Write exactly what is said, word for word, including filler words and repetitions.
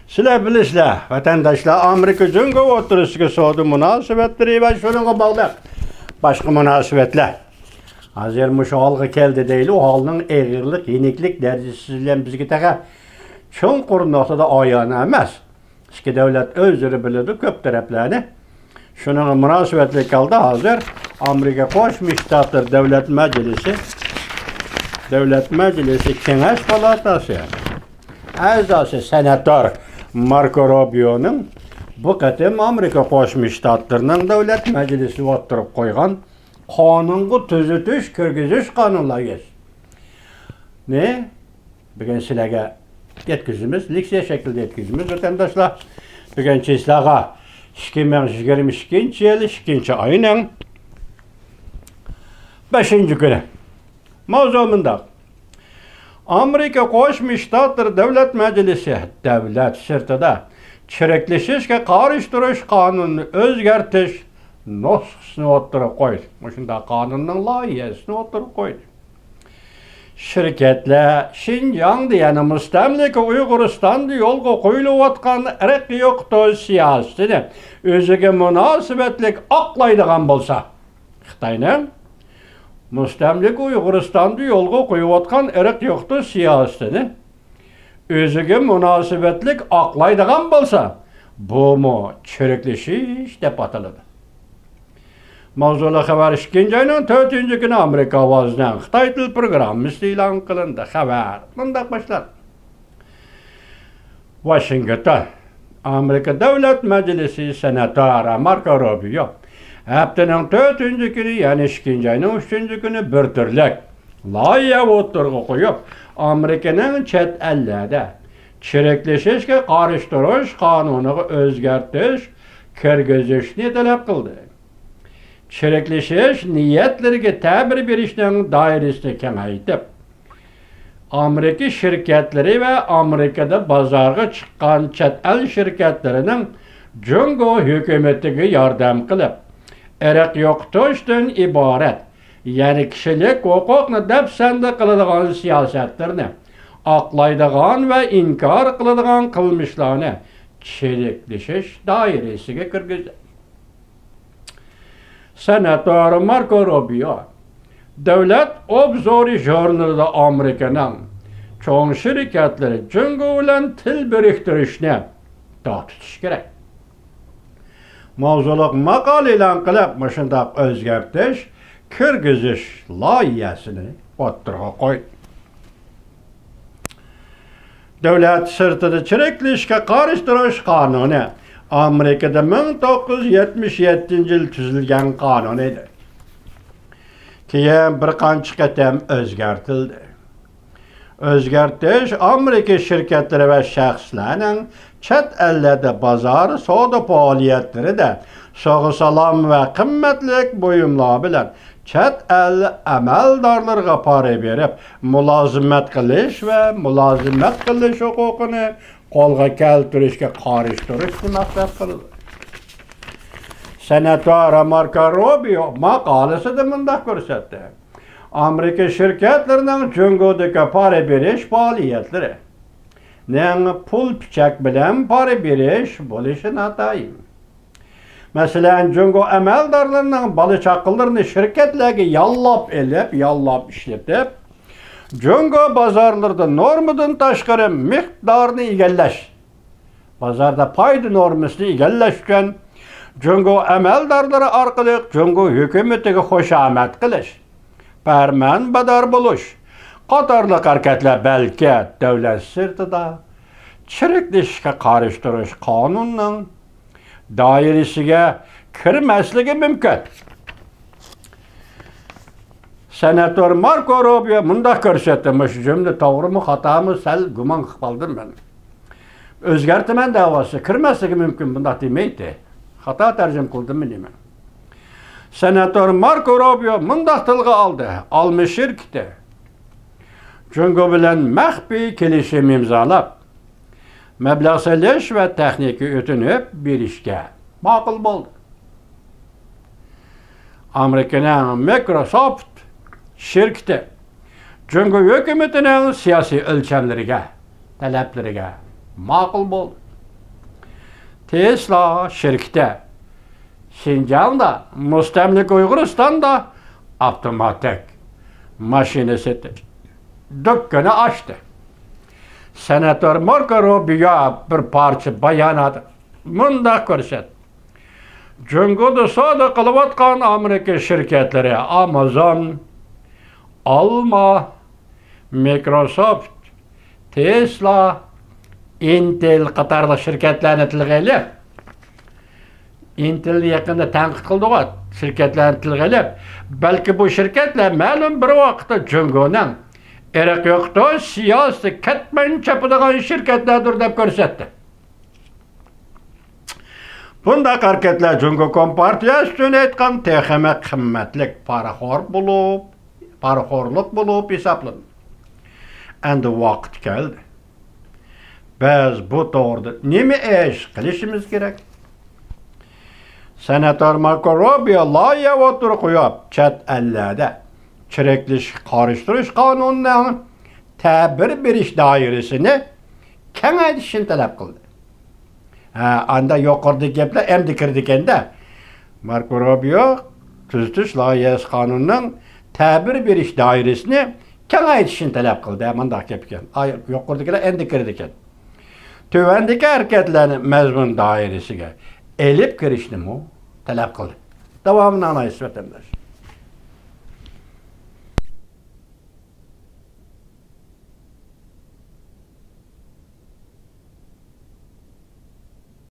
سىلەر بىلىسىلەر، ۋەتەنداشلار، ئامېرىكا جۇڭگو ئوتتۇرىسىدىكى سودا مۇناسىۋەتلىرى ۋە شۇنىڭغا باغلىق باشقا مۇناسىۋەتلەر ھازىر مۇشۇ ھالغا كەلدى دەيلى. ئۇ ھالنىڭ ئېغىرلىق، يېنىكلىك دەرىجىسى بىلەن بىزگە تېخى چوڭقۇر نۇقتىدا ئايان ئەمەس. ئىككى دۆلەت ئۆزلىرى بىلىدۇ كۆپ تەرەپلەرنى. شۇنىڭغا مۇناسىۋەتلىك ھالدا ھازىر ئامېرىكا قوشما شتاتلىرى دۆلەت مەجلىسى، دۆلەت مەجلىسى كېڭەش پالاتاسى ئەزاسى سېناتور ماركو روبىيونىڭ بۇ قېتىم ئامېرىكا قوشما شتاتلىرىنىڭ دۆلەت مەجلىسى ئوتتۇرىغا قويغان قانۇنغا تۈزىتىش كىرگۈزۈش قانۇن لايىھەسىنى بۈگۈن سىلەرگە يەتكۈزىمىز، لېكسىيە شەكلىدە يەتكۈزىمىز، ۋەتەنداشلار. بۈگۈن چىسلاغا ئىككى مىڭ يىگىرمە ئىككىنچى يىل ئىككىنچى ئاينىڭ بەشىنچى كۈنى. ماۋزۇ مۇنداق. ئامېرىكا قوشما شتاتلىرى دۆلەت مەجلىسى دۆلەت سىرتىدا چىرىكلىشىشكە قارشى تۇرۇش قانۇنىنى ئۆزگەرتىش نۇسخىسىنى ئوتتۇرىغا قويدى. مۇشۇنداق قانۇننىڭ لايىھەسىنى ئوتتۇرىغا قويدى. شىركەتلەر شىنجاڭدا، يەنى مۇستەملىكە ئۇيغۇرىستاندا يولغا قويۇلۇۋاتقان ئىرق يوقىتىش سىياسىتىنى ئۆزىگە مۇناسىۋەتلىك ئاقلايدىغان بولسا، خىتاينىڭ مۇستەملىكە ئۇيغۇرىستاندا يولغا قويۇۋاتقان ئىرق يوقىتىش سىياسىتىنى ئۆزىگە مۇناسىۋەتلىك ئاقلايدىغان بولسا، بۇمۇ چىرىكلىشىش دەپ ئاتىلىدۇ. ماۋزۇلۇق خەۋەر ئىككىنچى ئاينىڭ تۆتىنچى كۈنى ئامېرىكا ئاۋازىنىڭ خىتاي تىل پروگراممىسىدا ئېلان قىلىندى. خەۋەر مۇنداق باشلاندى. ۋاشىنگتون. ئامېرىكا دۆلەت مەجلىسى سېناتورى ماركو روبىيو ھەپتىنىڭ تۆتىنچى كۈنى، يەنى ئىككىنچى ئاينىڭ ئۈچىنچى كۈنى بىر تۈرلۈك لايىھە ئوتتۇرىغا قويۇپ، ئامېرىكىنىڭ چەت ئەللەردە چىرىكلىشىشكە قارشى تۇرۇش قانۇنىغا ئۆزگەرتىش كىرگۈزۈشنى تەلەپ قىلدى. چىرىكلىشىش نىيەتلىرىگە تەبىر بېرىشنىڭ دائىرىسىنى كېڭەيتىپ، ئامېرىكا شىركەتلىرى ۋە ئامېرىكىدا بازارغا چىققان چەت ئەل شىركەتلىرىنىڭ جۇڭگو ھۆكۈمىتىگە ياردەم قىلىپ، ئىرق يوقىتىشتىن ئىبارەت، يەنى كىشىلىك ھوقۇقنى دەپسەندە قىلىدىغان سىياسەتلىرىنى ئاقلايدىغان ۋە ئىنكار قىلىدىغان قىلمىشلارنى چىرىكلىشىش دائىرىسىگە كىرگۈزدى. سېناتور ماركو روبىيو دۆلەت ئوبزورى ژۇرنىلىدا ئامېرىكىنىڭ چوڭ شىركەتلىرى جۇڭگو بىلەن تىل بىرىكتۈرۈشنى توختىتىش كېرەك ماۋزۇلۇق ماقالە ئېلان قىلىپ، مۇشۇنداق ئۆزگەرتىش كىرگۈزۈش لايىھەسىنى ئوتتۇرىغا قويدى. دۆلەت سىرتىدا چىرىكلىشىشكە قارشى تۇرۇش قانۇنى ئامېرىكىدا مىڭ توققۇز يۈز يەتمىش يەتتىنچى يىل تۈزۈلگەن قانۇن ئىدى. كېيىن بىر قانچە قېتىم ئۆزگەرتىلدى. ئۆزگەرتىش ئامېرىكا شىركەتلىرى ۋە شەخسلەرنىڭ چەت ئەللەردە بازار سودا پائالىيەتلىرىدە سوغا سالام ۋە قىممەتلىك بۇيۇملار بىلەن چەت ئەل ئەمەلدارلىرىغا پارا بېرىپ، مۇلازىمەت قىلىش ۋە مۇلازىمەت قىلىش ھوقۇقىنى قولغا كەلتۈرۈشكە قارشى تۇرۇشنى مەقسەت قىلىدۇ. سېناتور ماركو روبىيو ماقالىسىدە مۇنداق كۆرسەتتى: ئامېرىكا شىركەتلىرىنىڭ جۇڭگودىكى پارا بېرىش پائالىيەتلىرىنىڭ پۇل پىچەك بىلەن پارا بېرىش بولۇشى ناتايىن. مەسىلەن، جۇڭگو ئەمەلدارلىرىنىڭ بالا-چاقىلىرىنى شىركەتلەرگە ياللاپ ئېلىپ، ياللاپ ئىشلىتىپ، جۇڭگو بازارلىرىدا نورمىدىن تاشقىرى مىقدارنى ئىگىلەش، بازاردا پايدا نورمىسىنى ئىگىلەش ئۈچۈن جۇڭگو ئەمەلدارلىرى ئارقىلىق جۇڭگو ھۆكۈمىتىگە خۇشامەت قىلىش، پەرمانبەردار بولۇش قاتارلىق ھەرىكەتلەر بەلكى دۆلەت سىرتىدا چىرىكلىشىشكە قارشى تۇرۇش قانۇنىنىڭ دائىرىسىگە كىرمەسلىكى مۇمكىن. سېناتور ماركو روبىيو مۇنداق كۆرسەتتى، مۇشۇ جۈملە توغرىمۇ، خاتامۇ، سەل گۇمان قىلىپ قالدىم مەن. ئۆزگەرتىمەن دەۋاتسا، كىرمەسلىكى مۇمكىن، بۇنداق دېمەيتتى. خاتا تەرجىمە قىلدىممۇ نېمە؟ سېناتور ماركو روبىيو مۇنداق تىلغا ئالدى: ئالما شىركىتى جۇڭگو بىلەن مەخپىي كېلىشىم ئىمزالاپ، مەبلەغ سېلىش ۋە تېخنىكا ئۆتۈنۈپ بېرىشكە ماقۇل بولدى. ئامېرىكىنىڭ مىكروسوفت شىركىتى جۇڭگو ھۆكۈمىتىنىڭ سىياسىي ئۆلچەملىرىگە، تەلەپلىرىگە ماقۇل بولدى. تېسلا شىركىتى شىنجاڭدا، مۇستەملىكە ئۇيغۇرىستاندا ئاپتوماتىك ماشىنا سېتىش دۇكىنى ئاچتى. سېناتور ماركو روبىيو بىر پارچە بايانات مۇنداق كۆرسەتتى: جۇڭگودا سودا قىلىۋاتقان ئامېرىكا شىركەتلىرى ئامازون، ئالما، مىكروسوفت، تېسلا، ئىنتېل قاتارلىق شىركەتلەرنى تىلغا ئېلىپ، ئىنتېلنى يېقىندا تەنقىد قىلدىغۇ، شىركەتلەرنى تىلغا ئېلىپ، بەلكى بۇ شىركەتلەر مەلۇم بىر ۋاقىتتا جۇڭگونىڭ ئىرق يوقىتىش سىياسىتى كەتمەن چاپىدىغان شىركەتلەردۇر دەپ كۆرسەتتى. بۇنداق ھەرىكەتلەر جۇڭگو كومپارتىيەسى ئۈچۈن ئېيتقان تېخىمۇ قىممەتلىك پارىخور بولۇپ، پارىخورلۇق بولۇپ ھېسابلىنىدۇ. ئەمدى ۋاقىت كەلدى. بىز بۇ توغرىدا نېمە ئىش قىلىشىمىز كېرەك؟ سېناتور ماركو روبىيو لايىھە ئوتتۇرىغا قويۇپ، چەت ئەللەردە چىرىكلىشىشكە قارشى تۇرۇش قانۇنىنىڭ تەبىر بېرىش دائىرىسىنى كېڭەيتىشنى تەلەپ قىلدى. ھە، ئاندا يۇقىرىدىكى گەپلەر ئەمدى كىرىدىكەندە. ماركو روبىيو تۈزىتىش لايىھەسى قانۇنىنىڭ تەبىر بېرىش دائىرىسىنى كېڭەيتىشنى تەلەپ قىلدى. مۇنداق گەپ ئىكەن. ئاي، يۇقىرىدىكىلەر ئەمدى كىرىدىكەن. تۆۋەندىكى ھەرىكەتلەرنى مەزمۇن دائىرىسىگە ئېلىپ كىرىشنىمۇ تەلەپ قىلدى. داۋامىنى ئاڭلايسىز، ۋەتەنداش.